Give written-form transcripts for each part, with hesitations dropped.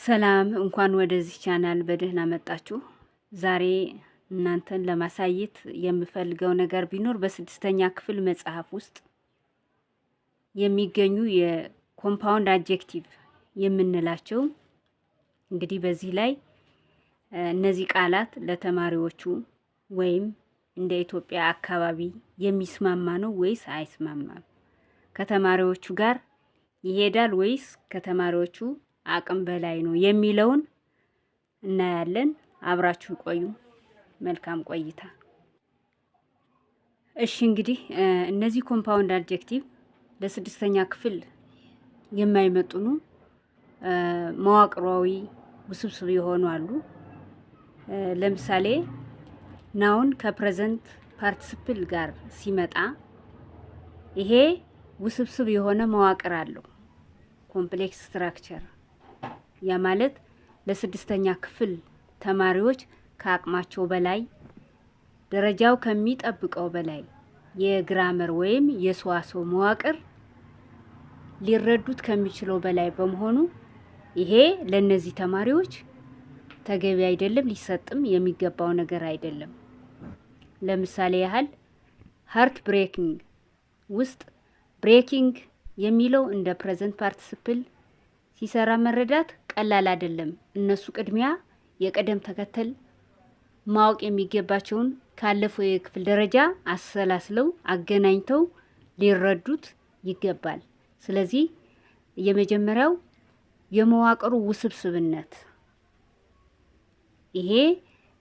ሰላም፣ እንኳን ወደዚህ ቻናል በደህና መጣችሁ። ዛሬ እናንተን ለማሳየት የምፈልገው ነገር ቢኖር በስድስተኛ ክፍል መጽሐፍ ውስጥ የሚገኙ የ compound adjective የምንላቸው፣ እንግዲህ በዚህ ላይ እነዚህ ቃላት ለተማሪዎቹ ወይም እንደ ኢትዮጵያ አካባቢ የሚስማማ ነው ወይስ አይስማማም፣ ከተማሪዎቹ ጋር ይሄዳል ወይስ ከተማሪዎቹ አቅም በላይ ነው የሚለውን እናያለን። አብራችሁ ቆዩ። መልካም ቆይታ። እሺ፣ እንግዲህ እነዚህ compound adjective ለስድስተኛ ክፍል የማይመጥኑ፣ መዋቅራዊ ውስብስብ የሆኑ አሉ። ለምሳሌ noun ከ present participle ጋር ሲመጣ ይሄ ውስብስብ የሆነ መዋቅር አለው፣ complex structure። ያ ማለት ለስድስተኛ ክፍል ተማሪዎች ከአቅማቸው በላይ፣ ደረጃው ከሚጠብቀው በላይ የ grammar ወይም የሰዋስው መዋቅር ሊረዱት ከሚችለው በላይ በመሆኑ ይሄ ለእነዚህ ተማሪዎች ተገቢ አይደለም፣ ሊሰጥም የሚገባው ነገር አይደለም። ለምሳሌ ያህል heart breaking ውስጥ breaking የሚለው እንደ present participle ሲሰራ መረዳት ቀላል አይደለም። እነሱ ቅድሚያ የቅደም ተከተል ማወቅ የሚገባቸውን ካለፈው የክፍል ደረጃ አሰላስለው አገናኝተው ሊረዱት ይገባል። ስለዚህ የመጀመሪያው የመዋቅሩ ውስብስብነት፣ ይሄ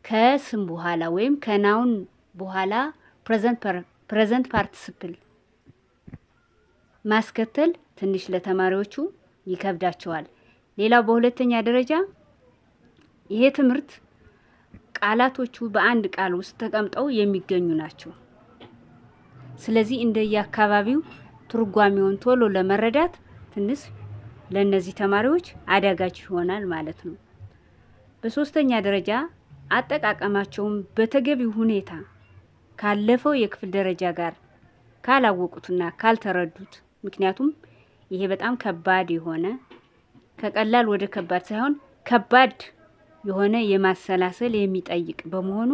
ከስም በኋላ ወይም ከ noun በኋላ present participle ማስከተል ትንሽ ለተማሪዎቹ ይከብዳቸዋል። ሌላው በሁለተኛ ደረጃ ይሄ ትምህርት ቃላቶቹ በአንድ ቃል ውስጥ ተቀምጠው የሚገኙ ናቸው። ስለዚህ እንደየአካባቢው ትርጓሜውን ቶሎ ለመረዳት ትንሽ ለእነዚህ ተማሪዎች አዳጋች ይሆናል ማለት ነው። በሶስተኛ ደረጃ አጠቃቀማቸውን በተገቢው ሁኔታ ካለፈው የክፍል ደረጃ ጋር ካላወቁትና ካልተረዱት፣ ምክንያቱም ይሄ በጣም ከባድ የሆነ፣ ከቀላል ወደ ከባድ ሳይሆን ከባድ የሆነ የማሰላሰል የሚጠይቅ በመሆኑ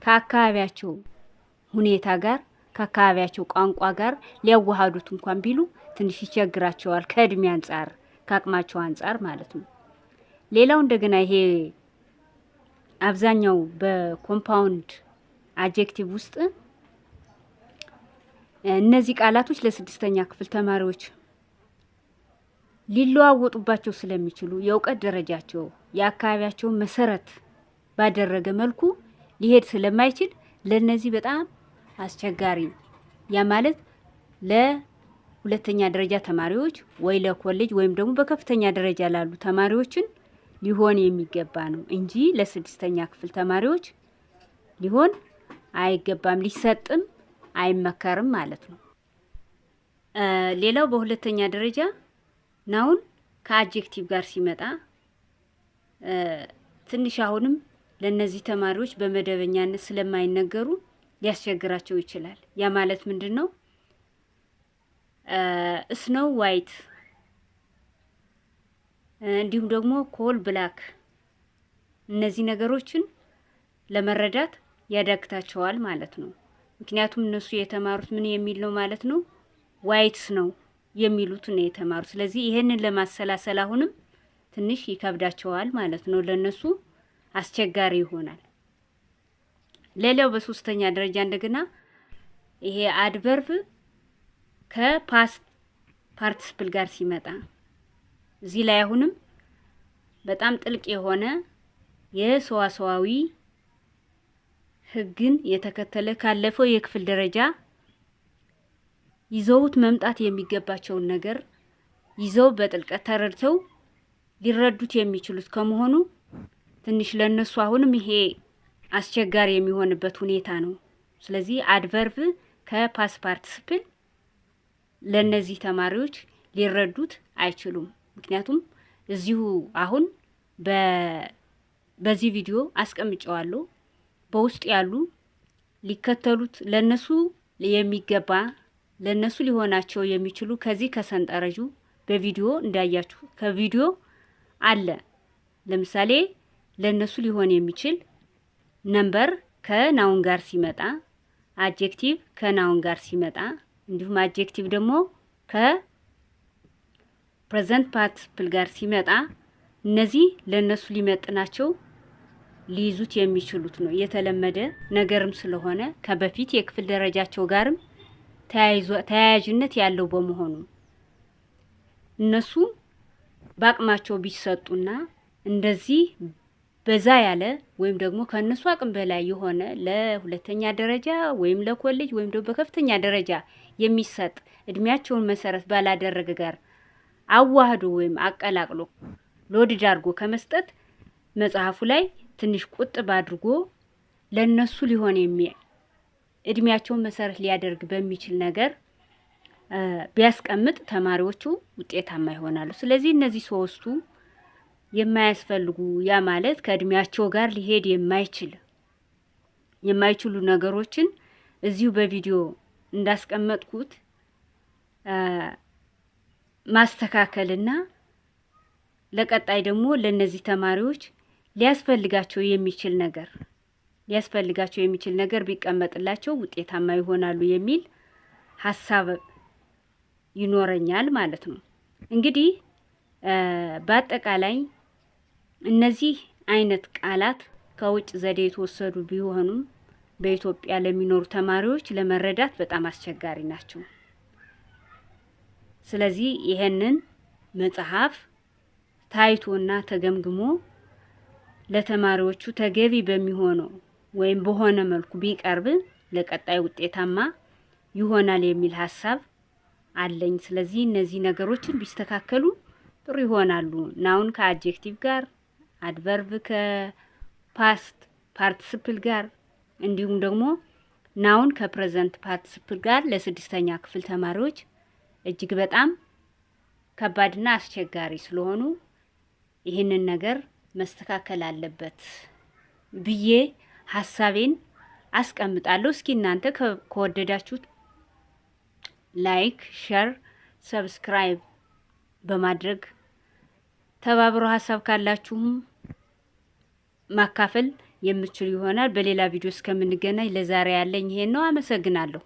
ከአካባቢያቸው ሁኔታ ጋር፣ ከአካባቢያቸው ቋንቋ ጋር ሊያዋሃዱት እንኳን ቢሉ ትንሽ ይቸግራቸዋል፣ ከእድሜ አንጻር፣ ከአቅማቸው አንጻር ማለት ነው። ሌላው እንደገና ይሄ አብዛኛው በ compound adjective ውስጥ እነዚህ ቃላቶች ለስድስተኛ ክፍል ተማሪዎች ሊለዋወጡባቸው ስለሚችሉ የእውቀት ደረጃቸው የአካባቢያቸውን መሰረት ባደረገ መልኩ ሊሄድ ስለማይችል ለእነዚህ በጣም አስቸጋሪ፣ ያ ማለት ለሁለተኛ ደረጃ ተማሪዎች ወይ ለኮሌጅ ወይም ደግሞ በከፍተኛ ደረጃ ላሉ ተማሪዎችን ሊሆን የሚገባ ነው እንጂ ለስድስተኛ ክፍል ተማሪዎች ሊሆን አይገባም፣ ሊሰጥም አይመከርም ማለት ነው። ሌላው በሁለተኛ ደረጃ noun ከ adjective ጋር ሲመጣ ትንሽ አሁንም ለእነዚህ ተማሪዎች በመደበኛነት ስለማይነገሩ ሊያስቸግራቸው ይችላል። ያ ማለት ምንድን ነው? Snow white እንዲሁም ደግሞ coal black፣ እነዚህ ነገሮችን ለመረዳት ያዳግታቸዋል ማለት ነው። ምክንያቱም እነሱ የተማሩት ምን የሚል ነው ማለት ነው? White snow የሚሉት ነው የተማሩት። ስለዚህ ይሄንን ለማሰላሰል አሁንም ትንሽ ይከብዳቸዋል ማለት ነው። ለእነሱ አስቸጋሪ ይሆናል። ሌላው በሶስተኛ ደረጃ እንደገና ይሄ adverb ከ past participle ጋር ሲመጣ እዚህ ላይ አሁንም በጣም ጥልቅ የሆነ የሰዋሰዋዊ ሕግን የተከተለ፣ ካለፈው የክፍል ደረጃ ይዘውት መምጣት የሚገባቸውን ነገር ይዘው በጥልቀት ተረድተው ሊረዱት የሚችሉት ከመሆኑ ትንሽ ለእነሱ አሁንም ይሄ አስቸጋሪ የሚሆንበት ሁኔታ ነው። ስለዚህ adverb ከ past participle ለእነዚህ ተማሪዎች ሊረዱት አይችሉም። ምክንያቱም እዚሁ አሁን በዚህ ቪዲዮ አስቀምጨዋለሁ። በውስጡ ያሉ ሊከተሉት ለነሱ የሚገባ፣ ለነሱ ሊሆናቸው የሚችሉ ከዚህ ከሰንጠረዡ በቪዲዮ እንዳያችሁ ከቪዲዮ አለ። ለምሳሌ ለእነሱ ሊሆን የሚችል number ከ noun ጋር ሲመጣ፣ adjective ከ noun ጋር ሲመጣ፣ እንዲሁም adjective ደግሞ ከ present participle ጋር ሲመጣ እነዚህ ለእነሱ ሊመጥናቸው ሊይዙት የሚችሉት ነው። የተለመደ ነገርም ስለሆነ ከበፊት የክፍል ደረጃቸው ጋርም ተያያዥነት ያለው በመሆኑ እነሱ በአቅማቸው ቢሰጡና እንደዚህ በዛ ያለ ወይም ደግሞ ከእነሱ አቅም በላይ የሆነ ለሁለተኛ ደረጃ ወይም ለኮሌጅ ወይም ደግሞ በከፍተኛ ደረጃ የሚሰጥ እድሜያቸውን መሰረት ባላደረገ ጋር አዋህዶ ወይም አቀላቅሎ loaded አድርጎ ከመስጠት መጽሐፉ ላይ ትንሽ ቁጥብ አድርጎ ለእነሱ ሊሆን እድሜያቸውን መሰረት ሊያደርግ በሚችል ነገር ቢያስቀምጥ ተማሪዎቹ ውጤታማ ይሆናሉ። ስለዚህ እነዚህ ሶስቱ የማያስፈልጉ፣ ያ ማለት ከእድሜያቸው ጋር ሊሄድ የማይችሉ ነገሮችን እዚሁ በቪዲዮ እንዳስቀመጥኩት ማስተካከልና ለቀጣይ ደግሞ ለእነዚህ ተማሪዎች ሊያስፈልጋቸው የሚችል ነገር ቢቀመጥላቸው ውጤታማ ይሆናሉ የሚል ሀሳብ ይኖረኛል ማለት ነው። እንግዲህ በአጠቃላይ እነዚህ አይነት ቃላት ከውጭ ዘዴ የተወሰዱ ቢሆኑም በኢትዮጵያ ለሚኖሩ ተማሪዎች ለመረዳት በጣም አስቸጋሪ ናቸው። ስለዚህ ይሄንን መጽሐፍ ታይቶና ተገምግሞ ለተማሪዎቹ ተገቢ በሚሆነው ወይም በሆነ መልኩ ቢቀርብ ለቀጣይ ውጤታማ ይሆናል የሚል ሀሳብ አለኝ። ስለዚህ እነዚህ ነገሮችን ቢስተካከሉ ጥሩ ይሆናሉ። Noun ከ adjective ጋር፣ adverb ከ past participle ጋር፣ እንዲሁም ደግሞ noun ከ present participle ጋር ለስድስተኛ ክፍል ተማሪዎች እጅግ በጣም ከባድና አስቸጋሪ ስለሆኑ ይህንን ነገር መስተካከል አለበት ብዬ ሀሳቤን አስቀምጣለሁ። እስኪ እናንተ ከወደዳችሁት like፣ share፣ subscribe በማድረግ ተባብሮ ሀሳብ ካላችሁም ማካፈል የምትችሉ ይሆናል። በሌላ ቪዲዮ እስከምንገናኝ ለዛሬ ያለኝ ይሄን ነው። አመሰግናለሁ።